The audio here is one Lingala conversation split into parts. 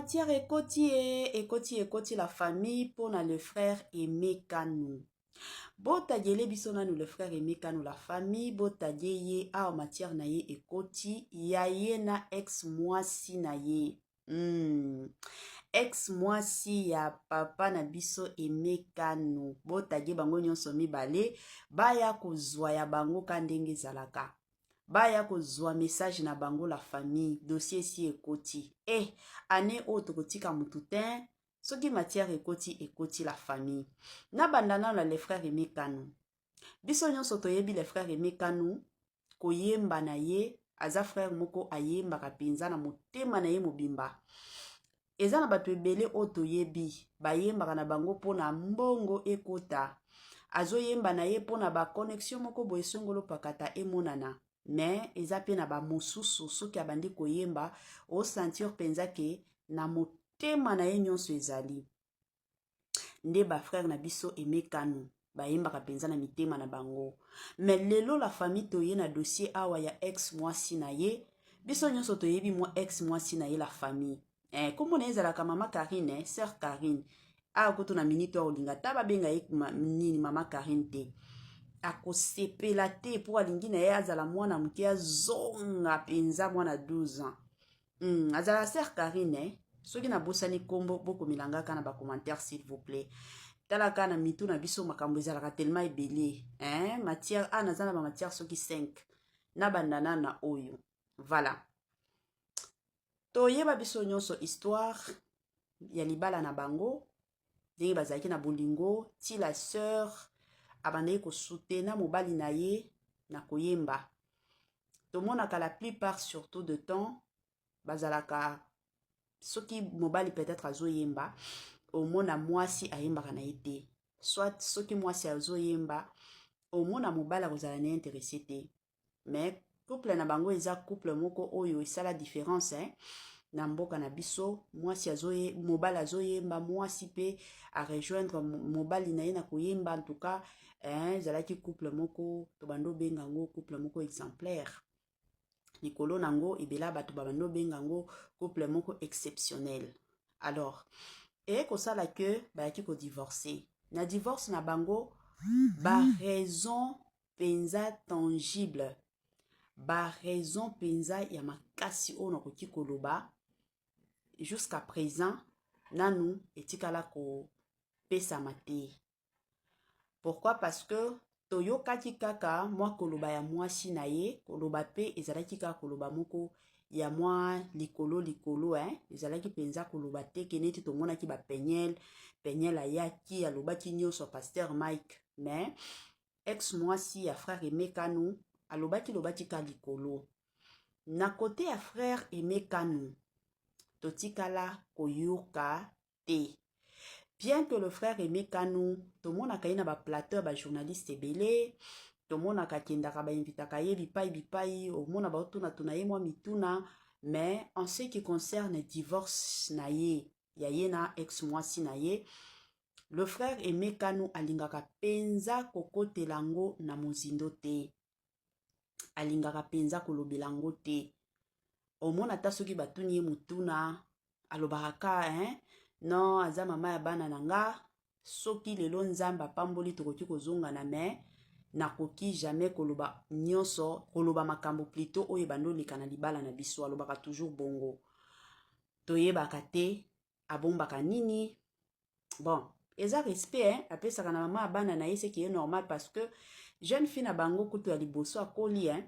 Matière ekoti e ekoti ekoti, la famille, mpona le frère Aimé Kanu. Botagele biso nanu le frère Aimé Kanu, la famille, botage ye awa. Matière na ye ekoti, ya ye na ex mwasi na ye. Ex mwasi ya papa na biso Aimé Kanu, botage bango nyonso mibale, baya kozwa ya bango ka ndenge ezalaka, baya kozwa message na bango, la famille. Dossier esi ekoti. Ane oyo tokotika mutu te. Soki matière ekoti, ekoti, la famille. Nabanda nano na le frère Aimé Kanu. Biso nyonso toyebi le frère Aimé Kanu, koyemba na ye. Aza frère moko ayembaka mpenza na motema na ye mobimba. Eza na bato ebele oyo toyebi bayembaka na bango mpona mbongo ekota, azoyemba na ye mpona baconnexion moko boye songolo pakata emonana. Mais eza mpe na bamosusu, soki abandi koyemba, osentir mpenza ke na motema na ye nyonso ezali nde. Bafrère na biso Aimé Kanu bayembaka mpenza na mitema na bango. Mais lelo, la famille, toye na dossier awa ya ex mwasi na ye. Biso nyonso toyebi mwa ex mwasi na ye, la famille. Kombo na ye ezalaka mama Karine, sœur Karine. Awa kutu na minute oyo olinga ata babenga ye nini, mama Karine te, akosepela te, mpo alingi na ye azala mwana moke, azonga mpenza mwana 12 ans. Azala sœur Karine, eh? Soki nabosani nkombo, bokomelanga kaka na bacommentaire, s'il vous plaît. Talaka na mitu na biso, makambo ezalaka tellement ebele, hein? Matière a naza na bamatière soki 5, nabanda na oyo. Voilà, toyeba biso nyonso histoire ya libala na bango, ndenge bazalaki na bolingo ti la sœur abandaki kosoutenir mobali na ye na koyemba. Tomonaka la plupart, surtout de temps, bazalaka soki mobali peut-être azoyemba, omona mwasi ayembaka na ye te, soit soki mwasi azoyemba, omona mobali akozala na ye intéressé te. Mais couple na bango eza couple moko oyo esala différence, hein? Na mboka na biso, mwasi azoye, mobali azoyemba, mwasi mpe arejoindre mobali na ye na koyemba. En tout cas, hein, ezalaki couple moko tobanda obenga yango couple moko exemplaire. Likolo nango, ebele bato babanda obenga yango couple moko exceptionnel. Alors eye kosala ke bayaki kodivorce. Na divorce na bango, baraison mpenza tangible, baraison mpenza ya makasi oyo nakoki koloba, jusqu'à présent nanu etikala kopesama te. Pourquoi? Parce que toyokaki kaka mwa koloba ya mwasi na ye. Koloba mpe ezalaki kaka koloba moko ya mwa likolo likolo, hein? Ezalaki mpenza koloba te ke neti tomonaki baPeniel. Peniel ayaki, alobaki nyonso, pasteur Mike. Mais ex mwasi ya frère Aimé Kanu alobaki lobaki ka likolo. Na côté ya frère Aimé Kanu, totikala koyoka te, bien que le frère Aimé Kanu tomonaka ye na baplateau ya bajournaliste ebele, tomonaka akendaka, bainvitaka ye bipai bipai, omona baotunatuna ye mwa mituna. Mais en ce qui concerne divorce na ye, ya ye na ex mwasi na ye, le frère Aimé Kanu alingaka mpenza kokotela yango na mozindo te, alingaka mpenza kolobela yango te. Omona ata soki batuni ye motuna, alobaka ka, hein, non, aza mama ya bana na nga, soki lelo Nzambe apamboli, tokoki kozongana, mais nakoki jamais koloba nyonso, koloba makambo plutôt oyo ebandi oleka na libala na biso. Alobaka toujours bongo. Toyebaka te abombaka nini. Bon, eza respect, hein, apesaka na mama ya bana na ye, ce qui est normal, parce que jeune fille na bango kutu ya liboso akoli, hein?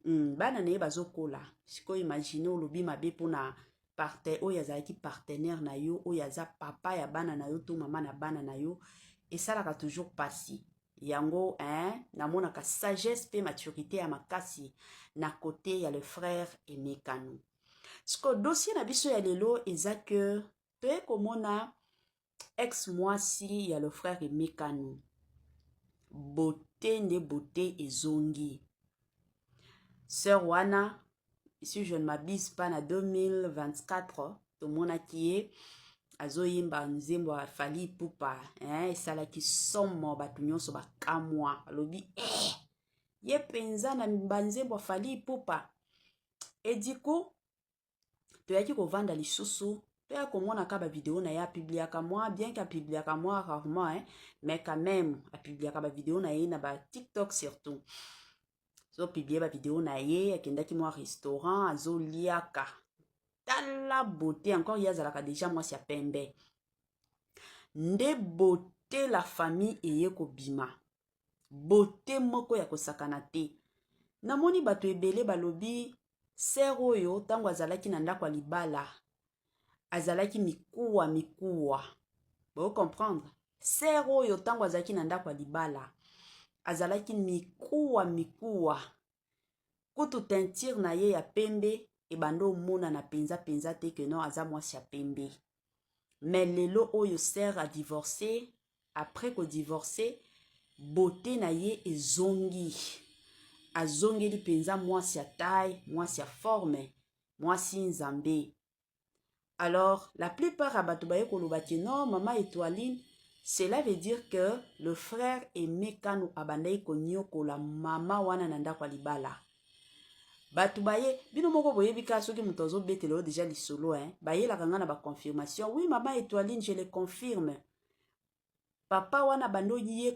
Bana na ye bazokola sikoyo. Imagine olobi mabe mpona parte oyo azalaki partenaire na yo, oyo aza papa ya bana na yo to mama na bana na yo, esalaka toujours pasi yango, hein? Namonaka sagesse mpe maturité ya makasi na côté ya le frère Aimé Kanu. Sikoyo dossier na biso ya lelo eza ke toye komona ex mwasi ya le frère Aimé Kanu, beauté nde beauté ezongi. Sœur wana, si je ne m'abuse pas, na 2024 tomonaki ye azoyemba nzembo ya Fally Ipupa, hein, esalaki somo, bato nyonso bakamwa, alobi ye mpenza na banzembo ya Fally Ipupa. Ediko toyaki kovanda lisusu. Toya komonaka bavideo na ye, apubliaka mwa bien que apubliaka mwa rarement, hein, mais quand même apubliaka bavideo na ye na baTikTok surtout. Azopublier bavideo na ye, akendaki mwa restaurant, azoliaka. Tala beauté encore, ye azalaka déjà mwasi ya pembe. Nde beauté, la famille, eye kobima beauté moko ya kosakana te. Namoni bato ebele balobi sœur oyo, ntango azalaki na ndako ya libala, azalaki mikuwa mikuwa. Bocomprendre, sœur oyo, ntango azalaki na ndako ya libala, azalaki mikuwa mikuwa. Kutu teinture na ye ya pembe ebanda omonana mpenza mpenza te que non, aza mwasi ya pembe. Mais lelo oyo sœur adivorcé, après kodivorcer, beauté na ye ezongi, azongeli mpenza mwasi ya taille, mwasi ya forme, mwasi Nzambe. Alors la plupart ya bato baye koloba que non, mama Étoiline, cela veut dire que le frère Aimé Kano abandaki konyokola mama wana na ndako ya libala. Bato baye, bino moko boyebi kaka soki moto azobetela oyo déjà lisolo, hein, bayelaka nga na baconfirmation: "Oui, mama Étoiline, je le confirme, papa wana bando ye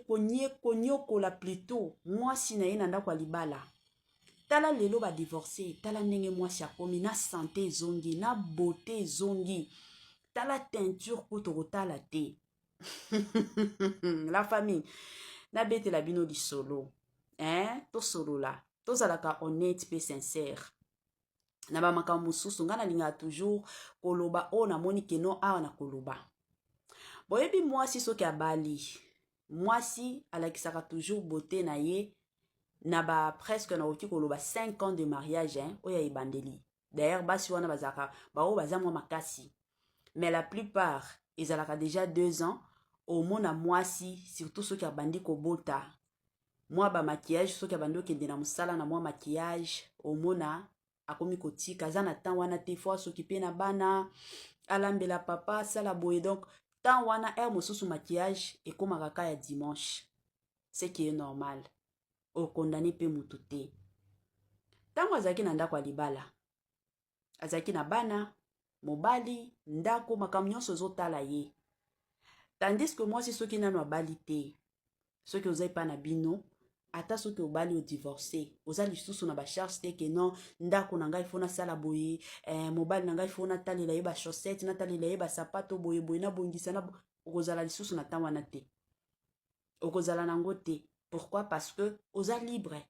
konyokola plutôt mwasi na ye na ndako ya libala. Tala lelo badivorce, tala ndenge mwasi akomi na santé, ezongi na beauté, ezongi. Tala teinture, kutu kotala te." La famille, nabetela bino lisolo, hein? Tosolola, tozalaka honnête mpe sincère na bamakambo mosusu. Ngai nalingaka toujours koloba oyo namoni que non, awa na koloba. Boyebi, mwasi soki abali, mwasi alakisaka toujours beauté na ye na ba presque, nakoki koloba, 5 ans de mariage, hein, oyo ya ebandeli. D'ailleurs basi wana bazalaka baoyo baza mwa makasi, mais la plupart ezalaka déjà 2 ans. Omona mwasi, surtout soki abandi kobota, mwa bamaquillage, soki abandi okende na mosala na mwa maquillage, omona akomi kotika. Aza na temps wana te, faut soki mpe na bana, alambela papa, asala boye. Donc temps wana, heure mosusu maquillage ekomaka ka ya dimanche, ce qui est normal, okondane mpe mutu te. Ntango azalaki na ndako ya libala, azalaki na bana, mobali, ndako, makambo nyonso ezotala ye. Tandis que mwasi, soki nano abali te, soki oza epa na bino, ata soki obali, odivorce, oza lisusu na bacharge te que non, ndako na ngai faut nasala boye, mobali na ngai faut natalela ye bachaussette, natalela ye basapato, boye boye, nabongisa na. Okozala lisusu na ntango wana te, okozala nango te. Pourquoi? Parce que oza libre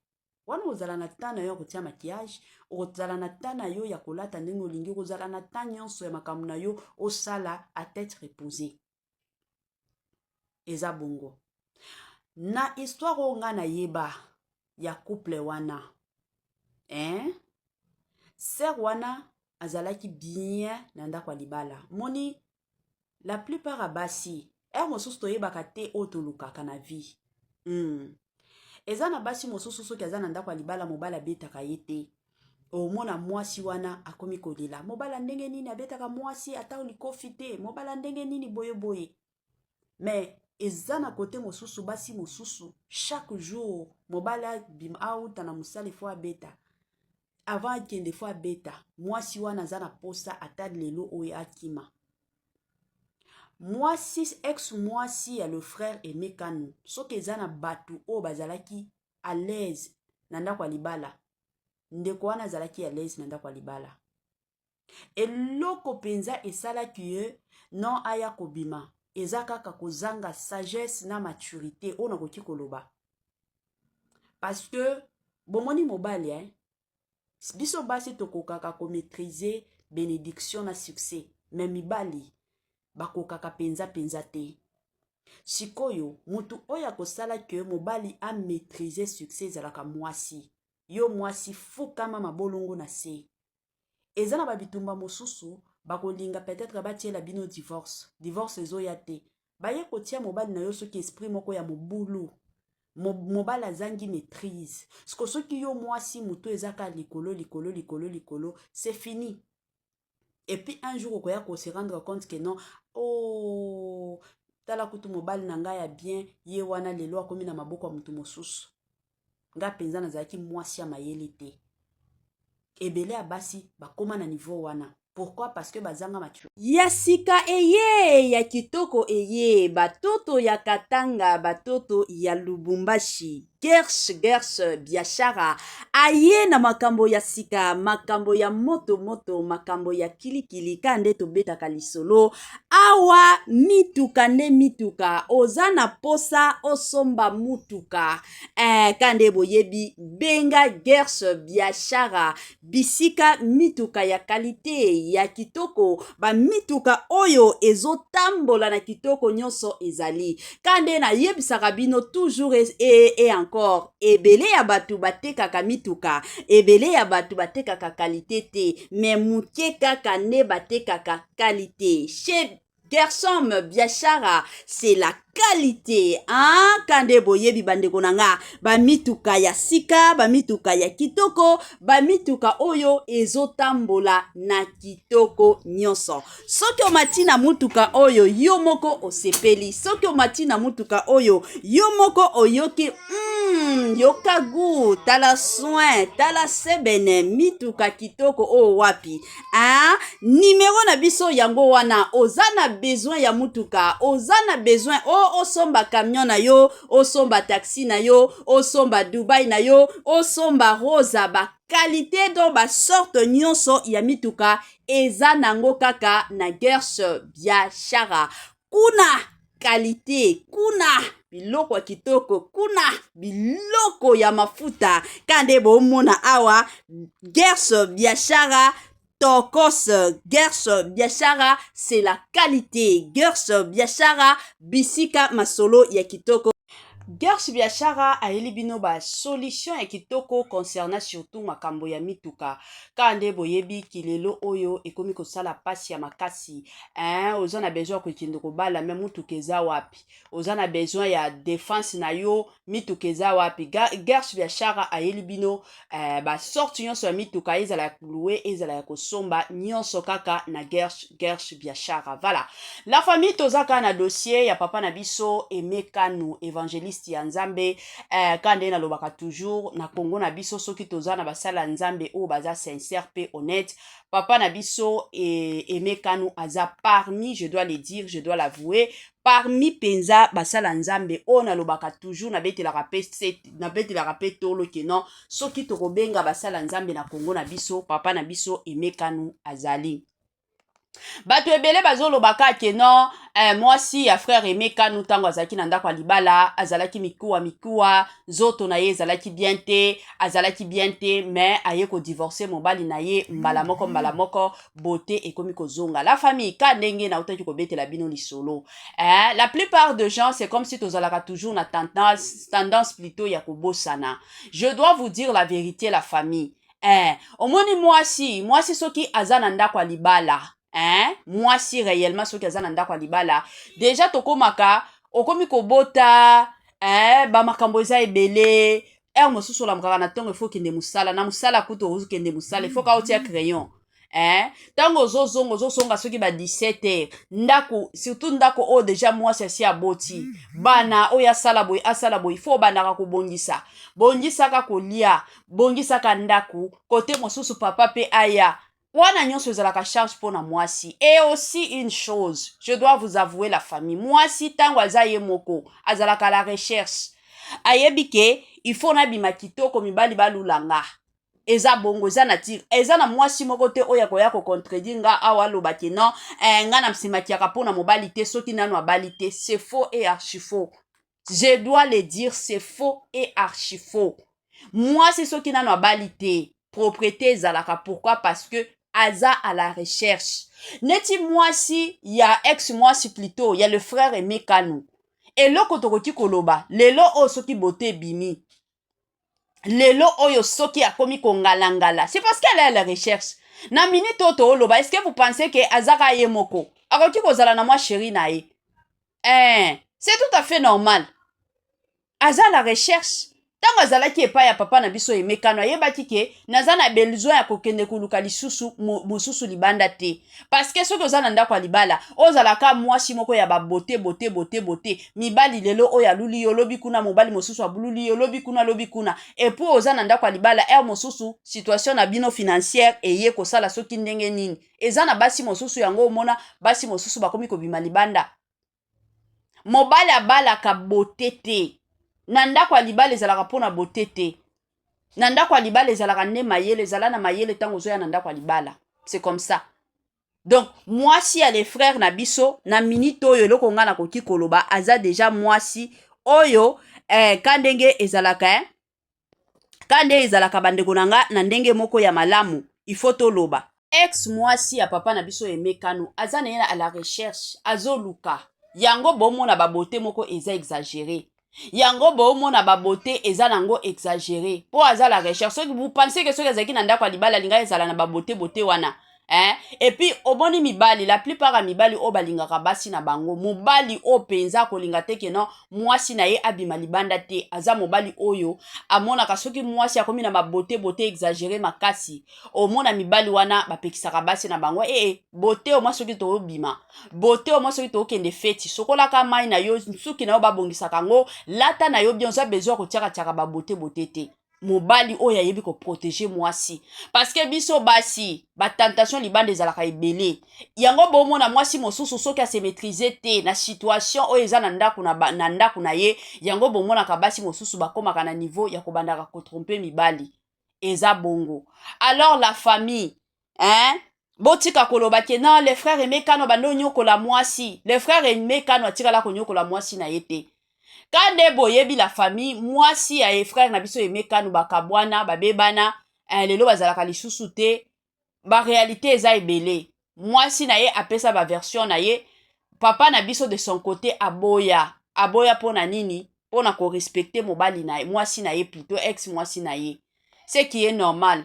wana. Ozala na temps na yo ya kotia maquillage, okozala na temps na yo ya kolata ndenge olingi, okozala na temps nyonso ya makambo na yo osala à tête reposée. Eza bongo na histoire oyo ngai nayeba ya couple wana, hein? Sœur wana azalaki bien na ndako ya libala. Moni, la plupart ya basi, heure mosusu toyebaka te oyo tolukaka na vie. Eza na basi mosusu, soki aza na ndako ya libala, mobali abetaka ye te, omona mwasi wana akomi kolela: mobali ndenge nini abetaka mwasi ata likofi te? Mobali ndenge nini boyeboye? Mais eza na côté mosusu, basi mosusu, chaque jour mobali abima, auta na mosala, faut abeta. Avant akende, faut abeta. Mwasi wana aza na posa ata lelo oyo akima. Mwasi, ex mwasi ya le frère Aimé Kanu, soki eza na bato oyo bazalaki à l'aise na ndako ya libala, ndeko wana azalaki à l'aise na ndako ya libala. Eloko mpenza esalaki ye non aya kobima, eza kaka kozanga sagesse na maturité oyo nakoki koloba. Parce que bomoni mobali, hein? Biso basi tokokaka komaîtriser bénédiction na succès, mais mibali bakokaka mpenza mpenza te. Sikoyo motu oyo akosala que mobali amaîtriser succès ezalaka mwasi. Yo mwasi, fukama mabolongo na se. Eza na babitumba mosusu, bakolinga peut-être batiela bino divorce. Divorce ezoya te, baye kotia mobali na yo soki esprit moko ya mobulu, mobali azangi maîtrise. Siko soki yo mwasi, motu eza kaka likolo, likolo, likolo, likolo, c'est fini. Et puis un jour okoya kose rendre compte que non, oh, tala kutu mobali na ngai ya bien, ye wana lelo akomi na maboko ya motu mosusu. Nga mpenza nazalaki mwasi ya mayele te. Ebele ya basi bakóma na niveau wana. Pourquoi? Parce que bazanga maturité. Ya sika eye, ya kitoko eye, batoto ya Katanga, batoto ya Lubumbashi, Gersh Gersh Biashara aye na makambo ya sika, makambo ya moto moto, makambo ya kilikili, ka nde tobetaka lisolo awa. Mituka nde mituka, oza na posa osomba mutuka, ka nde boyebi, benga Gersh Biashara, bisika mituka ya qualité, ya kitoko, bamituka oyo ezotambola na kitoko nyonso ezali. Ka nde nayebisaka bino toujours et encore, ebele ya bato batekaka mituka, ebele ya bato batekaka qualité te, mais moke kaka nde batekaka qualité. Chez Gersom Biashara, c'est la qualité, hein? Kande boyebi, bandeko na nga, bamituka ya sika, bamituka ya kitoko, bamituka oyo ezotambola na kitoko nyonso. Soki omati na mutuka oyo, yo moko osepeli. Soki omati na mutuka oyo, yo moko oyoki yoka gu, tala soin, tala sebene, mituka kitoko oyo wapi, hein? Nimero na biso yango wana. Oza na besoin ya mutuka, oza na besoin o osomba camion na yo, osomba taxi na yo, osomba Dubai na yo, osomba Rosa, baqualité, donc basorte nyonso ya mituka eza nango kaka na Gersh Biashara. Kuna qualité, kuna biloko ya kitoko, kuna biloko ya mafuta. Ka nde bomona awa, Gersh Biashara tokos. Gersh Biashara, c'est la qualité. Gersh Biashara, bisika masolo ya kitoko. Gersh Biashara ayeli bino basolution ya kitoko concernant surtout makambo ya mituka. Kaka nde boyebi, kilelo oyo ekomi kosala mpasi ya makasi, hein? Oza na besoin ya kokende kobala, mais mutuka eza wapi? Oza na besoin ya défense na yo, mituka eza wapi? Gersh Biashara ayeli bino basorte nyonso ya mituka, ezala ya kolouer, ezala ya kosomba, nyonso kaka na Gersh Biashara. Voilà, la famille, toza kaka na dossier ya papa na biso Aimé Kanu, évangéliste ya Nzambe. Kaka nde nalobaka toujours, na Kongo na biso, soki toza na basala ya Nzambe oyo baza sincère mpe honnête, papa na biso Aimé Kanu aza parmi, je dois le dire, je dois l'avouer, parmi mpenza basala Nzambe oyo nalobaka toujours, nabetelaka mpe tolo ke non, soki tokobenga basala Nzambe na Kongo na biso, papa na biso Aimé Kanu azali. Bato ebele bazolobaka ke non, mwasi ya frère Aimé Kanu, ntango azalaki na ndako ya libala, azalaki mikuwa mikuwa, nzoto na ye ezalaki bien te, azalaki bien te, mais aye kodivorce mobali na ye mbala moko, mbala moko beauté ekomi kozonga. La famille, ka ndenge nautaki kobetela bino lisolo, la plupart de gens, c'est comme si tozalaka toujours na tendance plutôt ya kobosana. Je dois vous dire la vérité, la famille, omoni mwasi soki aza na ndako ya libala, hein? Mwasi réellement soki aza na ndako ya libala, déjà tokomaka, okomi kobota, hein? Bamakambo eza ebele. Heure mosusu olamukaka na ntongo, ifo okende mosala. Na mosala kutu, ozokende mosala, ifo ka otia crayon, hein? Ntango ozozonga, ozozonga soki ba 17 heures, ndako, surtout ndako oyo déjà mwasi asi aboti bana, oyo asala boye, asala boye, fo obandaka kobongisa, bongisaka kolia, bongisaka ndako. Kote mosusu papa mpe aya wana, nyonso ezalaka charge mpo na mwasi. Et aussi une chose, je dois vous avouer, la famille, mwasi ntango aza ye moko, azalaka la recherche, ayebi ke il faut nabima kitoko, mibali balulanga. Eza bongo, eza nature. Eza na mwasi moko te oyo akoya kocontredire nga awa, alobaki non, nga na nsimatiaka mpo na mobali te soki nano abali te. C'est faux et archi faux, je dois le dire, c'est faux et archi faux. Mwasi soki nano abali te, propreté ezalaka. Pourquoi? Parce que aza à la recherche. Neti mwasi ya ex mwasi plutôt ya le frère Aimé Kanu, eloko tokoki koloba lelo oyo, soki beauté ebimi lelo oyo, soki akomi kongalangala, c'est parce qu'elle est à la recherche. Na minute oyo tooloba, est ce que vous pensez ke azaka ye moko? Akoki kozala na mwa chéri na ye, c'est tout à fait normal, aza à la recherche. Ntango azalaki epai ya papa na biso Aimé Kano, ayebaki ke naza na besoin ya kokende koluka lisusu mosusu libanda te, parce que soki oza na ndako ya libala, ozalaka mwasi moko ya babote bote bote bote. Mibali lelo oyo aluli yo, lobi kuna mobali mosusu abululi yo, lobi kuna, lobi kuna. Et puis oza na ndako ya libala, heure mosusu situation na bino financière eye kosala soki ndenge nini. Eza na basi mosusu yango, omona basi mosusu bakomi kobima libanda. Mobali abalaka bote te na ndako ya libala, ezalaka mpona bote te na ndako ya libala, ezalaka nde mayele. Ezala na mayele ntango ozoya na ndako ya libala, c'est comme ça. Donc mwasi ya le frère na biso na minute oyo, eloko ngai nakoki koloba, aza déjà mwasi oyo ka ndenge ezalaka, ka ndenge ezalaka, bandeko na nga, na ndenge moko ya malamu, il faut toloba, ex mwasi ya papa na biso Aimé Kano aza na ye à la recherche, azoluka. Yango bomona babote moko eza exagéré, yango bomona babote eza nango exagéré, mpo aza la recherche. Soki vous pensez que soki azalaki na ndako ya libala, alingai ezala na babote bote wana, hein? Et puis omoni mibali, la plupart ya mibali oyo balingaka basi na bango, mobali oyo mpenza akolinga te ke non, mwasi na ye abima libanda te, aza mobali oyo amonaka soki mwasi akomi na babote bote exagéré makasi. Omona mibali wana bapekisaka basi na bango: ee, bote omwa soki toobima, bote omwa soki tookende feti, sokolaka mai na yo, suki na yo babongisaka yango, lata na yo bien, oza besoin kotiakatiaka babote bote te. Mobali oyo ayebi koprotéger mwasi, parce que biso basi, batentation libanda ezalaka ebele. Yango bomona mwasi mosusu soki ase maîtrise te na situation oyo eza na ndako na ndako na ye, yango bomonaka basi mosusu bakomaka na niveau ya kobandaka kotromper mibali. Eza bongo. Alors la famille, hein, botika koloba ke non, le frère Aimé Kano bando onyokola mwasi. Le frère Aimé Kano atikala konyokola mwasi na ye te. Ka nde boyebi, la famille, mwasi ya ye frère na biso Aimé Kano bakabwana, babebana, lelo bazalaka lisusu te. Baréalité eza ebele. Mwasi na ye apesa baversion na ye, papa na biso de son côté aboya. Aboya mpo na nini? Mpo na korespecter mobali na ye, mwasi na ye plutôt, ex mwasi na ye, ce qui est normal.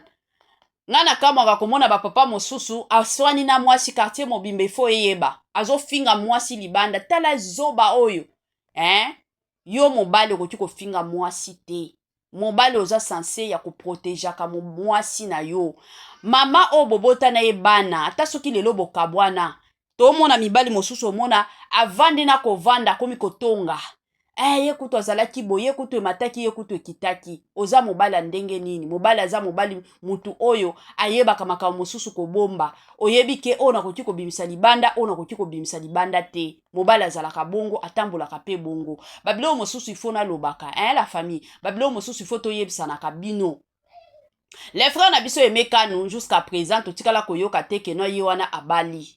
Nga nakamwaka komona bapapa mosusu aswani na mwasi, quartier mobimba efo eyeba, azofinga mwasi libanda. Tala zoba oyo, hein? Yo mobali okoki kofinga mwasi te. Mobali oza censé ya koprotégeaka mwasi na yo, mama oyo bobota ye bana, ata soki lelo bokabwana. Tomona mibali mosusu, omona avandi na kovanda, akomi kotonga: ye kutu azalaki boye, ye kutu emataki, ye kutu ekitaki. Oza mobali ya ndenge nini? Mobali aza mobali, mutu oyo ayebaka makambo mosusu kobomba. Oyebi ke oyo nakoki kobimisa libanda, oyo nakoki kobimisa libanda te. Mobali azalaka bongo, atambolaka mpe bongo. Babiloko mosusu ifo nalobaka, hein, la famille, babiloko mosusu ifo toyebisanaka bino. Le frère na biso Aimé Kano, jusqu'à présent totikala koyoka te ke no, ye wana abali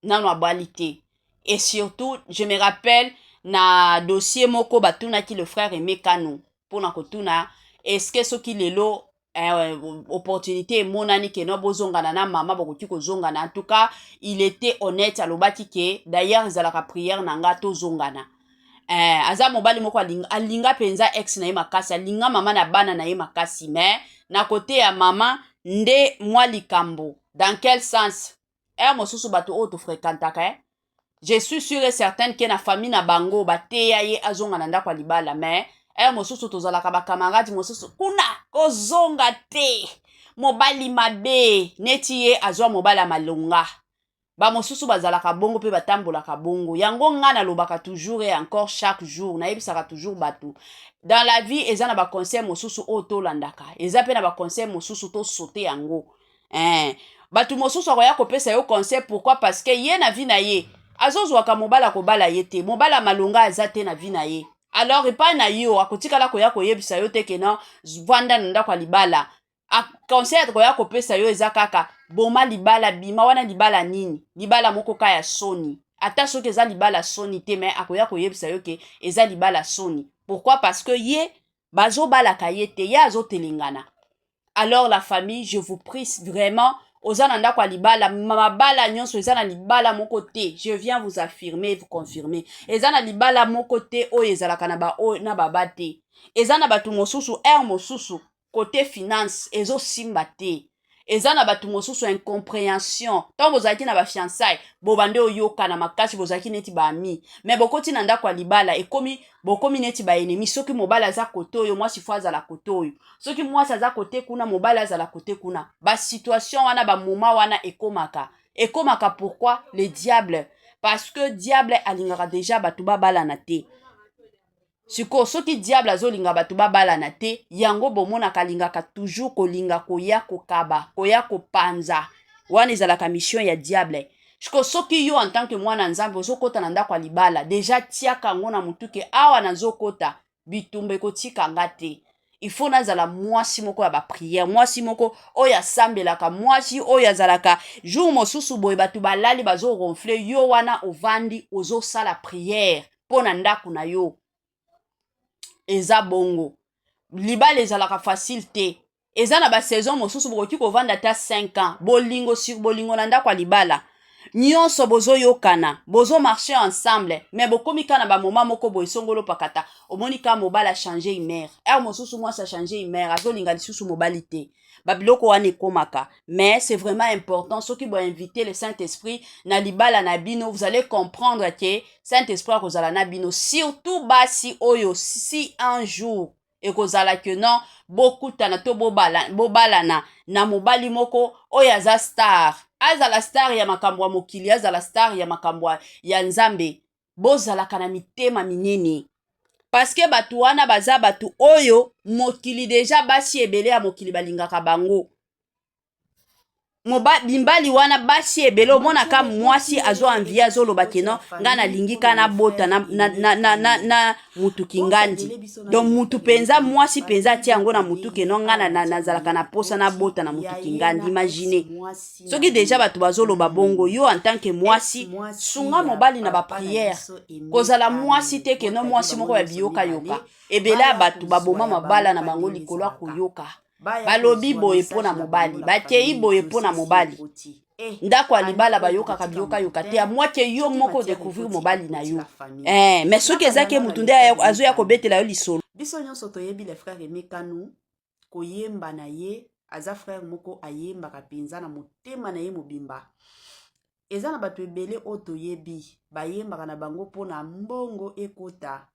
nano, abali te. Et surtout, je me rappelle, na dossier moko batunaki le frère Aimé Kano mpona kotuna est-ce soki lelo opportunité emonani ke no, bozongana na mama, bakoki kozongana. En tout cas, il était honnête, alobaki ke d'ailleurs ezalaka prière na nga tozongana. Aza mobali moko alinga mpenza ex na ye makasi, alinga mama na bana na ye makasi, mais na kote ya mama nde mwa likambo. Dans quel sens? Heure mosusu bato oyo tofréquentaka, Je suis sûr et certaine ke na famille na bango bateya ye azonga na ndako ya libala, mais heure mosusu tozalaka bacamarade mosusu kuna, kozonga te, mobali mabe. Neti ye azwa mobali ya malonga, bamosusu bazalaka bongo mpe batambolaka bongo. Yango nga nalobaka toujours et encore, chaque jour nayebisaka toujours bato, dans la vie eza na baconseil mosusu oyo tolandaka, eza mpe na baconseil mosusu tosote yango, eh. Bato mosusu akoya kopesa yo conseil, pourquoi? Parce que ye na vie na ye azozwaka mobali akobala ye te, mobali ya malonga aza te na vie na ye. Alors epai na yo akotikala koya koyebisa yo te ke non, vanda na ndako ya libala. Conseil akoya kopesa yo eza kaka boma libala, bima wana. Libala nini? Libala moko ka ya soni. Ata soki eza libala soni te, mais akoya koyebisa yo ke eza libala soni. Pourquoi? Parce que ye bazobalaka ye te, ye azotelengana. Alors la famille, je vous prie vraiment, oza na ndako ya libala, mabala nyonso eza na libala moko te. Je viens vous affirmer, vous confirmer, eza na libala moko te oyo ezalaka na baoyo na baba te. Eza na bato mosusu, heure mosusu côté finance ezosimba te. Eza na bato mosusu incomprehension. Ntango bozalaki na bafiançailles, bobande oyokana makasi, bozalaki neti baamis, mais bokoti na ndako ya libala, ekomi bokomi neti baennemis. Soki mobali aza côté oyo, mwasi faut azala côté oyo. Soki mwasi aza côté kuna, mobali azala côté kuna. Basituation wana, bamoma wana ekomaka, ekomaka. Pourquoi? Le diable, parce que diable alingaka déjà bato babalana te. Sikoyo soki diable azolinga bato babalana te, yango bomonaka alingaka toujours kolinga koya kokaba, koya kopanza. Wana ezalaka mission ya diable. Sikoyo soki yo en tant que mwana Nzambe ozokɔta na ndako ya libala, déjà tiaka yango na motu ke awa nazokɔta, bitumba ekotika nga te. Il faut nazala mwasi moko ya baprière, mwasi moko oyo asambelaka, mwasi oyo azalaka jour mosusu boye bato balali, bazoronfler, yo wana ovandi, ozosala prière mpo na ndako na yo. Eza bongo, libala ezalaka facile te. Eza na basaison mosusu bokoki kovanda ata 5 ans, bolingo sur bolingo na ndako ya libala, nyonso bozoyokana, bozomarcher ensemble, mais bokomi kaka na bamoma moko boye songolo pakata, omoni kaka mobali achanger humeur, heure mosusu mwasi achanger humeur, azolinga lisusu mobali te. Babiloko wana ekomaka. Mais c'est vraiment important, soki boinviter le Saint Esprit na libala na bino, vous allez comprendre ke Saint Esprit akozala na bino. Surtout basi oyo, si un jour ekozala ke non, bokutana to bobalana na mobali moko oyo aza star, azala star ya makambo ya mokili, azala star ya makambo ya Nzambe, bozalaka na mitema minene, parce que bato wana baza bato oyo mokili déjà, basi ebele ya mokili balingaka bango. Mibali wana, basi ebele, omonaka mwasi azoenvier, azoloba ke non, ngai nalingi ka nabota na mutu kingandi. Donc mutu mpenza, mwasi mpenza atia yango na mutu ke non, ngai nazalaka na posa nabota na mutu kingandi. Imagine soki déjà bato bazoloba bongo, yo en tant que mwasi, sunga mobali na baprière. Kozala mwasi te ke non, mwasi moko ya biyokayoka. Ebele ya bato baboma mabala na bango likolo ya koyoka balobi boye mpo na mobali, bakei boye mpo na mobali. Ndako ya libala bayokaka biyokayoka te, amwake yo moko découvrir mobali na yo. Mais soki ezaki mutu nde azoya kobetela yo lisolo. Biso nyonso toyebi le frère Aimé Kanu, koyemba na ye. Aza frère moko ayembaka mpenza na motema na ye mobimba. Eza na bato ebele oyo toyebi bayembaka na bango mpona mbongo ekota,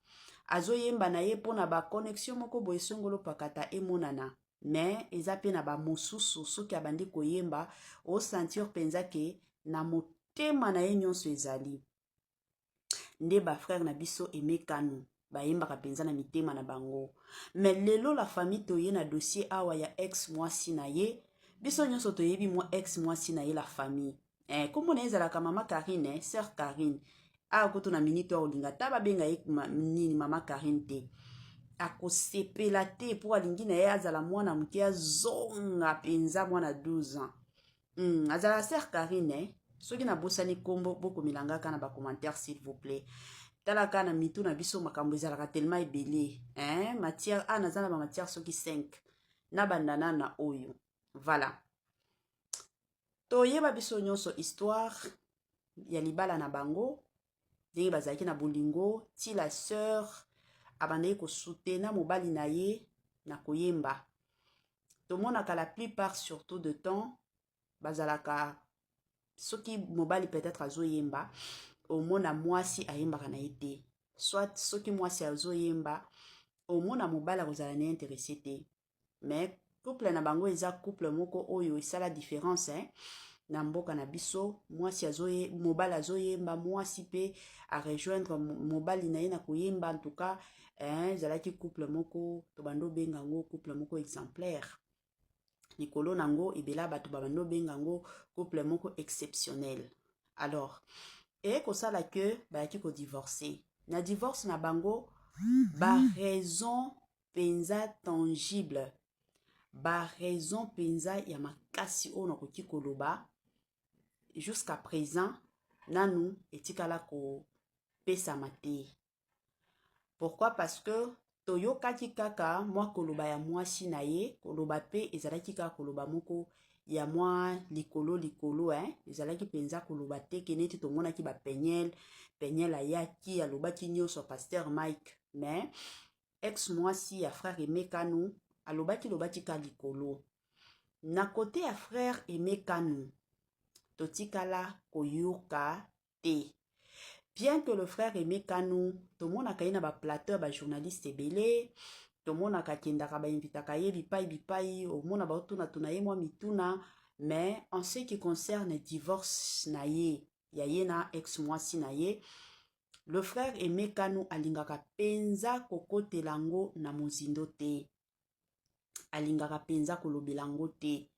azoyemba na ye mpona baconnexion moko boye songolo pakata emonana. Mais eza mpe na bamosusu, soki abandi koyemba, osentir mpenza ke na motema na ye nyonso ezali nde. Bafrère na biso Aimé Kanu bayembaka mpenza na mitema na bango. Mais lelo, la famille, toye na dossier awa ya ex mwasi na ye. Biso nyonso toyebi mwa ex mwasi na ye, la famille. Kombo na ye ezalaka mama Karine, sœur Karine. Awa kutu na minute oyo olinga ata babenga ye nini, mama Karine te, akosepela te, mpo alingi na ye azala mwana moke, azonga mpenza mwana 12 ans. Azalaka sœur Karine, eh? Soki nabosani nkombo, bokomela nga kaka na bacommentaire, s'il vous plaît. Tala kaka na mitu na biso, makambo ezalaka tellement ebele, hein? Matière a naza na bamatière soki 5, nabanda na oyo. Voilà, toyeba biso nyonso histoire ya libala na bango, ndenge bazalaki na bolingo ti la sœur abandaki kosoutenir mobali na ye na koyemba. Tomonaka la plupart, surtout de temps, bazalaka soki mobali peut-être azoyemba, omona mwasi ayembaka na ye te, soit soki mwasi azoyemba, omona mobali akozala na ye intéressé te. Mais couple na bango eza couple moko oyo esala différence, hein? Na mboka na biso, mwasi azoye, mobali azoyemba, mwasi mpe arejoindre mobali na ye na koyemba. En tout cas, ezalaki couple moko tobanda obenga yango couple moko exemplaire. Likolo nango, ebele bato babanda obenga yango couple moko exceptionnel. Alors eye kosala ke bayaki kodivorcer. Na divorce na bango, baraison mpenza tangible, baraison mpenza ya makasi oyo nakoki koloba, jusqu'à présent nanu etikala kopesama te. Pourquoi? Parce que toyokaki kaka mwa koloba ya mwasi na ye. Koloba mpe ezalaki kaka koloba moko ya mwa likolo likolo, hein? Ezalaki mpenza koloba te ke neti tomonaki baPeniel. Peniel ayaki, alobaki nyonso, pasteur Mike. Mais ex mwasi ya frère Aimé Kanu alobaki, lobaki ka likolo. Na kote ya frère Aime Kanu, totikala koyoka te. Bien que le frère Aime Kanu, tomonaka ye na ba plateau ya ba journaliste ebele, tomonaka akendaka bainvitaka ye bipai bipai, omona baotunatuna ye mwa mituna, mais en ce qui concerne divorce na ye, ya ye na ex mwasi na ye, le frère Aime Kanu alingaka mpenza kokotela yango na mozindo te. Alingaka mpenza kolobela yango te.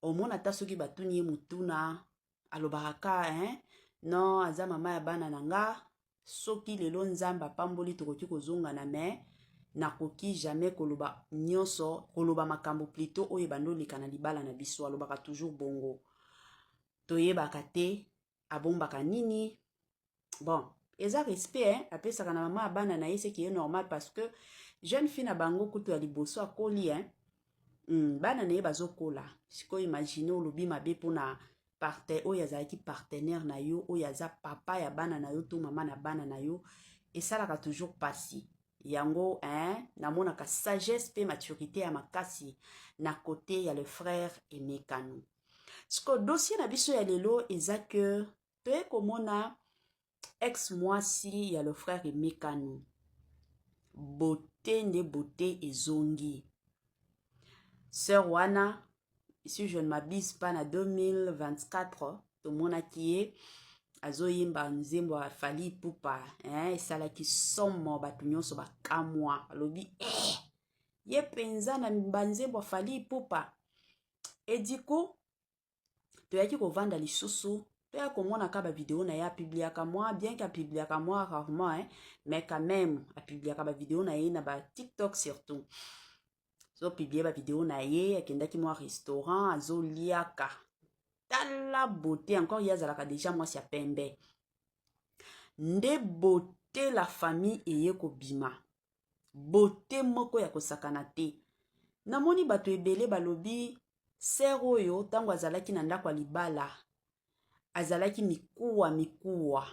Omona ata soki batuni ye motuna, alobaka ka hein, non aza mama ya bana na nga, soki lelo Nzambe apamboli tokoki kozongana, mais nakoki jamais koloba nyonso, koloba makambo plutôt oyo ebandi oleka na libala na biso. Alobaka toujours bongo. Toyebaka te abombaka nini. Bon, eza respect hein, apesaka na mama ya bana na ye, ce qui est normal parce que jeune fille na bango kutu ya liboso akoli hein. Bana na ye bazokola. Sikoyo imagine olobi mabe mpona parte oyo azalaki partenaire na yo, oyo aza papa ya bana na yo to mama na bana na yo, esalaka toujours pasi. Yango hein, namonaka sagesse pe maturité ya makasi na côté ya le frère Aime Kanu. Sikoyo dossier na biso ya lelo eza que toye komona ex mwasi ya le frère Aime Kanu, beauté nde beauté ezongi. Sœur wana, si je ne m'abuse pas, na 2024 tomonaki ye azoyemba nzembo ya Fally Ipupa hein, esalaki somo, bato nyonso bakamwa, alobi eh, ye mpenza na banzembo ya Fally Ipupa. Et du coup toyaki kovanda lisusu, toya komonaka bavideo na ye apubliaka mwa, bien que apubliaka mwa rarement hein, mais quand même apubliaka bavideo na ye na ba TikTok surtout. Azopublier bavideo na ye, akendaki mwa restaurant, azoliaka, tala beauté encore. Ye azalaka déjà mwasi ya pembe, nde beauté la famille eye kobima, beauté moko ya kosakana te. Namoni bato ebele balobi sœur oyo ntango azalaki na ndako ya libala azalaki mikuwa mikuwa.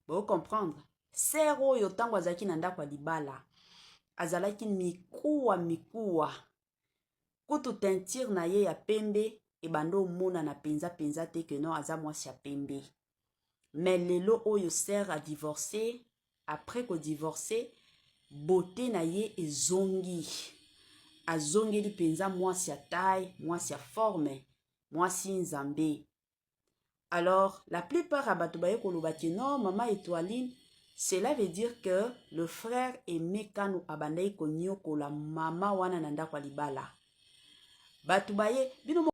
Bocomprendre, sœur oyo ntango azalaki na ndako ya libala azalaki mikuwa mikuwa, kutu teinture na ye ya pembe ebanda omonana mpenza mpenza te ke non, aza mwasi ya pembe. Mais lelo oyo sœur adivorcé, après kodivorcer beauté na ye ezongi, azongeli mpenza mwasi ya taille, mwasi ya forme, mwasi nzambe. Alors la plupart ya bato baye koloba ke non, mama Etoiline, cela veut dire que le frère Aime Kanu abandaki konyokola mama wana na ndako ya libala. Bato baye bino.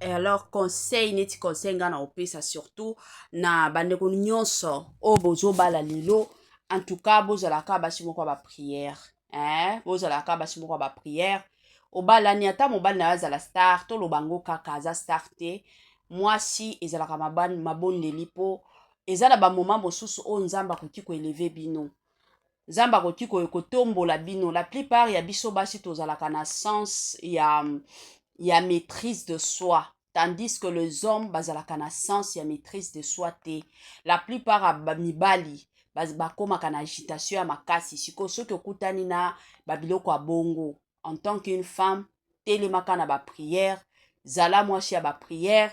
Et alors conseil, neti conseil nga na opesa surtout na bandeko nyonso oyo bozobala lelo, en tout cas bozalaka basi moko ya baprière eh? Bozalaka basi moko ya baprière. Obalani, ata mobali na yo azala star, toloba yango kaka aza star te, mwasi ezalaka mabondeli, mpo eza na bamoma mosusu oyo Nzambe akoki koélever bino, Nzambe akoki kotombola bino. La plupart ya biso basi tozalaka na sens ya maîtrise de soi, tandis que les hommes bazalaka na sens ya maîtrise de soi te. La plupart ya mibali bakomaka na agitation ya makasi. Sikoyo soki okutani na babiloko ya bongo, en tant qu'une femme, telemaka na baprière, zala mwasi ya baprière,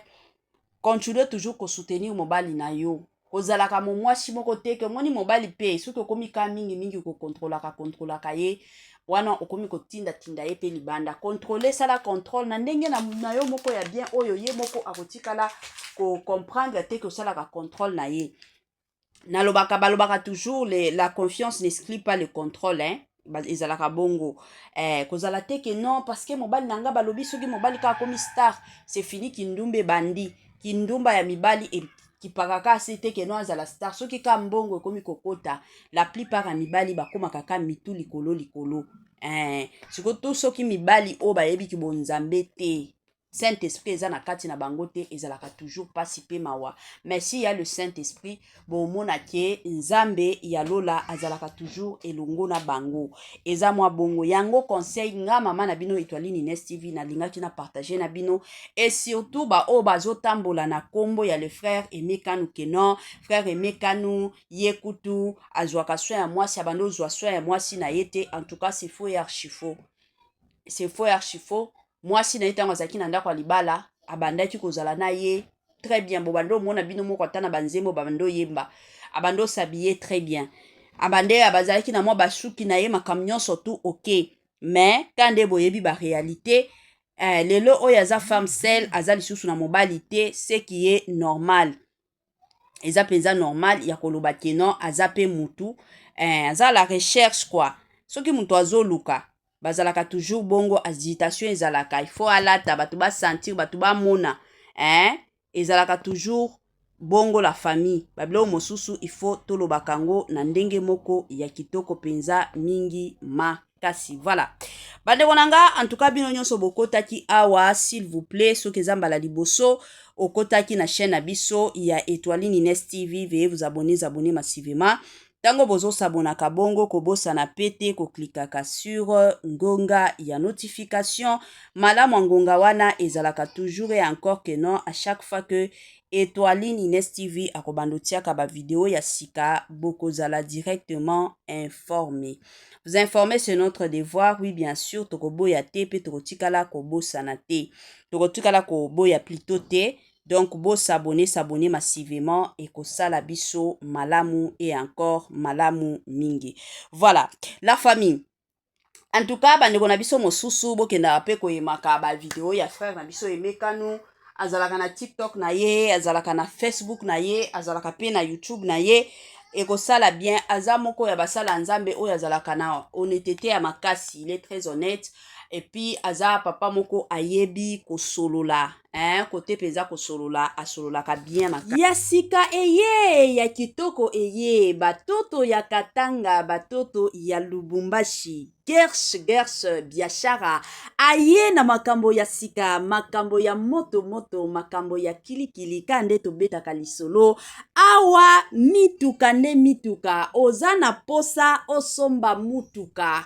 continue toujours kosoutenir mobali na yo. Kozalaka mo mwasi moko te ke omoni mobali mpe soki okomi ka mingimingi kokontrolaka kontrolaka ye wana, okomi kotindatinda ye mpe libanda. Contrôle, sala contrôle na ndenge na yo moko ya bien, oyo ye moko akotikala kocomprendre te ke osalaka contrôle na ye. Nalobaka, balobaka toujours la confiance n'exclut pas le contrôle hein? Ezalaka bongo kozala te ke non, parce que mobali na nga, balobi soki mobali kaka akomi star, c'est fini, kindumba ebandi, kindumba ya mibali. Akipaka kaka se te que non azala star. Soki ka mbongo ekomi kokota, la plupart ya mibali bakomaka ka mitu likolo likolo. Sikoyo to soki mibali oyo bayebiki bonzambe te, Saint Esprit eza na kati na bango te, ezalaka toujours pasi mpe mawa. Mais si ya le Saint Esprit, bomona ke Nzambe ya lola azalaka toujours elongo na bango. Eza mwa bongo. Yango conseil nga mama na bino Etoiline Ines TV nalingaki na partage na bino, et surtout baoyo bazotambola na nkombo ya le frère Aimé Kanu, que non, frère Aimé Kanu ye kutu azwaka soin ya mwasi, abandi ozwa soin ya mwasi na ye te. En tout cas, c'est faux et archi faux, c'est faux et archi faux. Mwasi na ye, ntango azalaki na ndako ya libala, abandaki kozala na ye très bien. Bo bandi omona bino moko, ata na banzembo babandi oyemba, abandi osabille très bien, abande bazalaki na mwa basuki na ye, makambo nyonso tout ok. Mais ka nde boyebi baréalité, lelo oyo aza femme seule, aza lisusu na mobali te, ce qui est normal. Eza mpenza normal ya koloba que non, aza mpe mutu, aza la recherche quoi. Soki moto azoluka, bazalaka toujours bongo, agitation ezalaka, il faut alata, bato basentir, bato bamona, eh? Ezalaka toujours bongo, la famille. Babiloko mosusu, il faut tolobaka yango na ndenge moko ya kitoko mpenza mingi makasi. Voilà, bandeko na nga, en tout cas bino nyonso bokotaki awa, s'il vous plaît, soki eza mbala liboso okotaki na chaîne na biso ya Etoiline Ines TV, veuillez vous abonner, abonner massivement. Ntango bozosabonaka bongo, kobosana pe te koklikaka sur ngonga ya notification. Malamu ya ngonga wana ezalaka toujours et encore que non, à chaque fois que Etoiline Ines TV akobanda otiaka bavideo ya sika, bokozala directement informé. Vous informer, c'est notre devoir, oui, bien sûr. Tokoboya te mpe tokotikala kobosana te, tokotikala koboya plutôt te. Donc bosabonner, s'abonner massivement, ekosala biso malamu et encore malamu mingi. Voilà, la famille. En tout cas, bandeko na biso mosusu, bokendaka mpe koyemaka bavideo ya frère na biso Aimé Kanu. Azalaka na TikTok na ye, azalaka na Facebook na ye, azalaka mpe na YouTube na ye. Ekosala bien. Aza moko ya basala ya Nzambe oyo azalaka na honnêteté ya makasi, il est très honnête. Et puis aza papa moko ayebi kosolola, hein, kote mpenza kosolola, asololaka bien makasi. Ya sika eye, ya kitoko eye, batoto ya Katanga, batoto ya Lubumbashi, Gers Gers Biashara aye na makambo ya sika, makambo ya moto moto, makambo ya kilikili. Ka nde tobetaka lisolo awa, mituka nde mituka. Oza na posa osomba mutuka,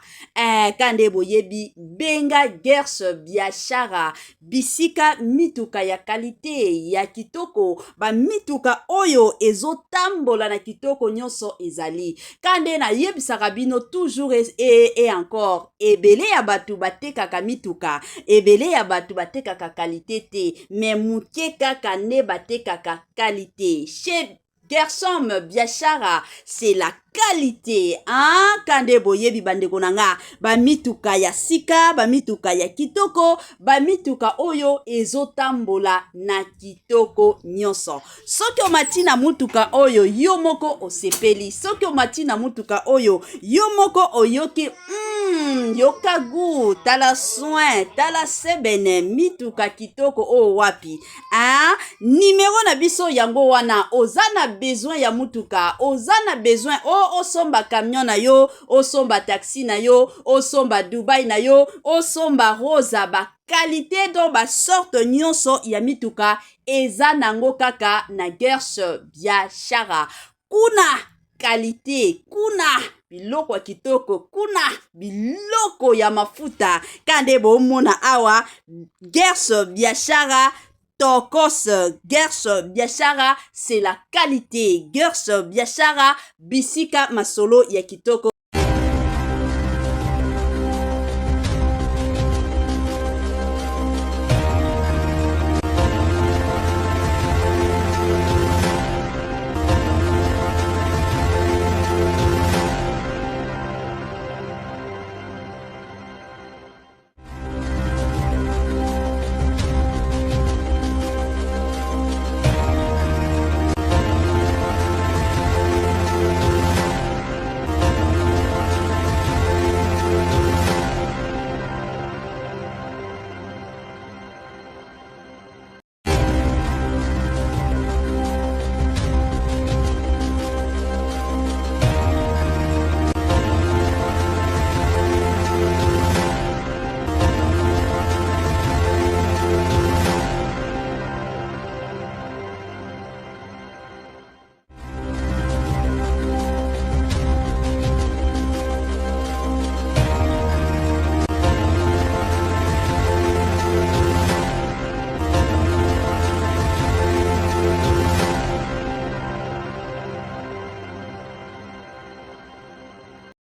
ka nde boyebi, benga Gers Biashara, bisika mituka ya qualité, ya kitoko, bamituka oyo ezotambola na kitoko nyonso ezali. Ka nde nayebisaka bino toujours et encore, ebele ya bato batekaka mituka, ebele ya bato batekaka qualité te, mais moke kaka nde batekaka qualité. Chez Gersom Biashara, c'est la qualité, hein? Kande boyebi, bandeko na nga, bamituka ya sika, bamituka ya kitoko, bamituka oyo ezotambola na kitoko nyonso. Soki omati na mutuka oyo, yo moko osepeli. Soki omati na mutuka oyo, yo moko oyoki, yoka gu, tala soin, tala sebene, mituka kitoko oyo wapi, hein? Nimero na biso yango wana. Oza na besoin ya mutuka, oza na besoin o osomba camion na yo, osomba taxi na yo, osomba Dubai na yo, osomba Rosa, baqualité, donc basorte nyonso ya mituka eza nango kaka na Gers Biashara. Kuna qualité, kuna biloko ya kitoko, kuna biloko ya mafuta. Ka nde bomona awa, Gers Biashara tokos. Gers Biashara, c'est la qualité. Gers Biashara, bisika masolo ya kitoko.